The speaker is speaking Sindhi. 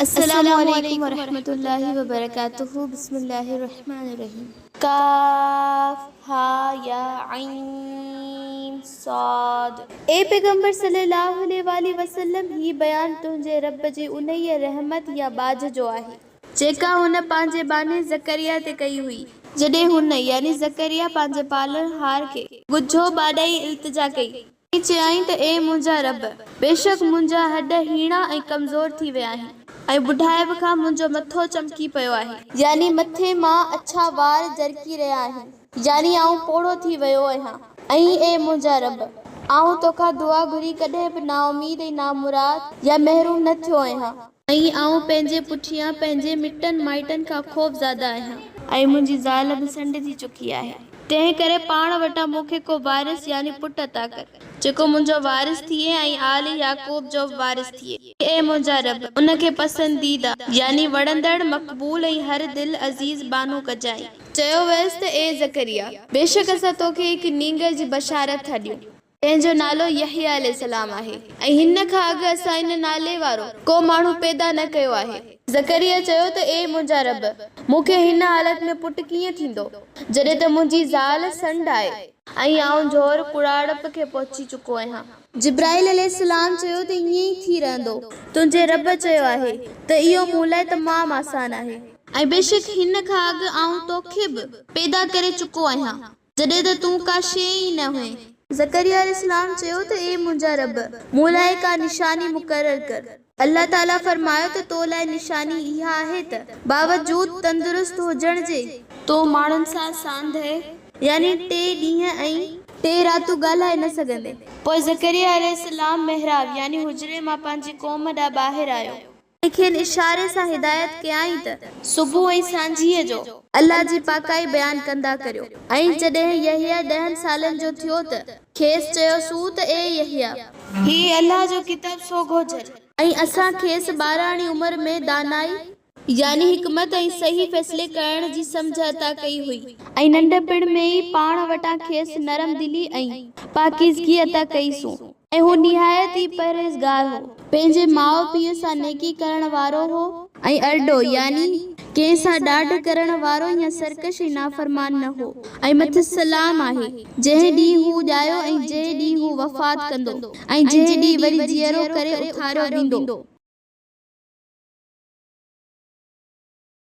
السلام عليڪم ورحمة الله وبرڪاته بسم الله الرحمن الرحيم. ڪاف ها يا عين صاد. اي پيغمبر صلي الله عليه واٰله وسلم هي بيان تنهنجي رب جي انهيء رحمت يا ٻاجهه جو آهي. جيڪا هن پنهنجي ٻانهي زڪريا تي ڪئي هئي، جڏهن هن، يعني زڪريا، پنهنجي پالڻهار کي ڳجهو ٻاڏائي التجا ڪئي. ۽ چيائين ته اي منهنجا رب! بيشڪ منهنجا هڏ هيڻا ۽ ڪمزور ٿي ويا آهن ۽ ٻڍائپ کان منهنجو مٿو چمڪي پيو آهي. يعني مٿي مان اڇا وار جرڪي رهيا آهن، يعني آئون پوڙهو ٿي ويو آهيان ۽ اي منهنجا رب! آئون توکان دعا گهري ڪڏهن به نااميد ۽ نامراد يا محروم نه ٿيو آهيان. ۽ آئون پنهنجي پٺيان پنهنجي مٽن مائٽن کان خوفزده آهيان. ۽ منهنجي زال به سنڍ ٿي چڪي آهي. تنهن ڪري پاڻ وٽان مون کي ڪو وارث يعني پٽ عطا ڪر، جيڪو منهنجو وارث ٿئي ۽ آل يعقوب جو به وارث ٿئي. اي منهنجا رب! ان کي پسنديده، يعني وڻندڙ، مقبول ۽ هر دل عزيز ٻانهو ڪجانء. چيو ويس ته اي زڪريا! بيشڪ اسان توکي هڪ نينگر جي بشارت ٿا ڏيون. تنهن جو نالو يحيٰ عليه السلام آهي ۽ هن کان اڳ اسان ان نالي وارو ڪو ماڻهو پيدا نه ڪيو آهي. زڪريا چيو ته اي منهنجا رب! مون کي هن حالت ۾ پٽ ڪيئن ٿيندو، جڏهن ته منهنجي زال سنڍ آهي ۽ آئون جهور ڪڙاڙپ کي پهچي چڪو آهيان. جبرائيل عليه السلام چيو ته ائين ئي ٿي رهندو، تنهنجي رب چيو آهي ته اهو مون لاء تمام آسان آهي. ۽ بيشڪ هن کان اڳ آئون توکي به پيدا ڪري چڪو آهيان. جڏهن ته تون ڪا شيء ئي نه هئين. زڪريا عليه السلام چيو ته اي منهنجا رب! مون لاء ڪا نشاني مقرر ڪر. الله تعاليٰ فرمايو ته تو لاء نشاني اها آهي ته باوجود تندرست هجڻ جي، تون ماڻهن سان ساندهه يعني ٽي ڏينهن ۽ ٽي راتون ڳالهائي نه سگهندين. پوء زڪريا عليه السلام محراب يعني حجري مان پنهنجي قوم ڏانهن ٻاهر آيو. ۽ کين اشاري سان هدايت ڪيائين ته، صبح ۽ سانجهيء جو، الله جي پاڪائي بيان ڪندا ڪريو. ۽ جڏهن يحيٰ ڏهن سالن جو ٿيو ته، کيس چيوسون ته اي يحيٰ! هي الله جو ڪتاب سوگهو جهل. ۽ اسان کيس ٻاراڻي عمر ۾ دانائي، يعني حڪمت ۽ صحيح فيصلي ڪرڻ جي سمجهه عطا ڪئي هئي. ۽ ننڍپڻ ۾ ئي پاڻ وٽان کيس نرم دلي ۽ پاڪيزگي عطا ڪئي سون. ۽ هو نهايت ئي پرهيزگار هو. پنهنجي ماء پيء سان نيڪي ڪرڻ وارو هو. ۽ ارڏو، يعني ڪنهن سان ڏاڍ ڪرڻ وارو يا سرڪش ۽ نافرمان نه هو. ۽ مٿس سلام آهي، جنهن ڏينهن هو ڄايو ۽ جنهن ڏينهن هو وفات ڪندو ۽ جنهن ڏينهن وري جيئرو ڪري اٿاريو ويندو.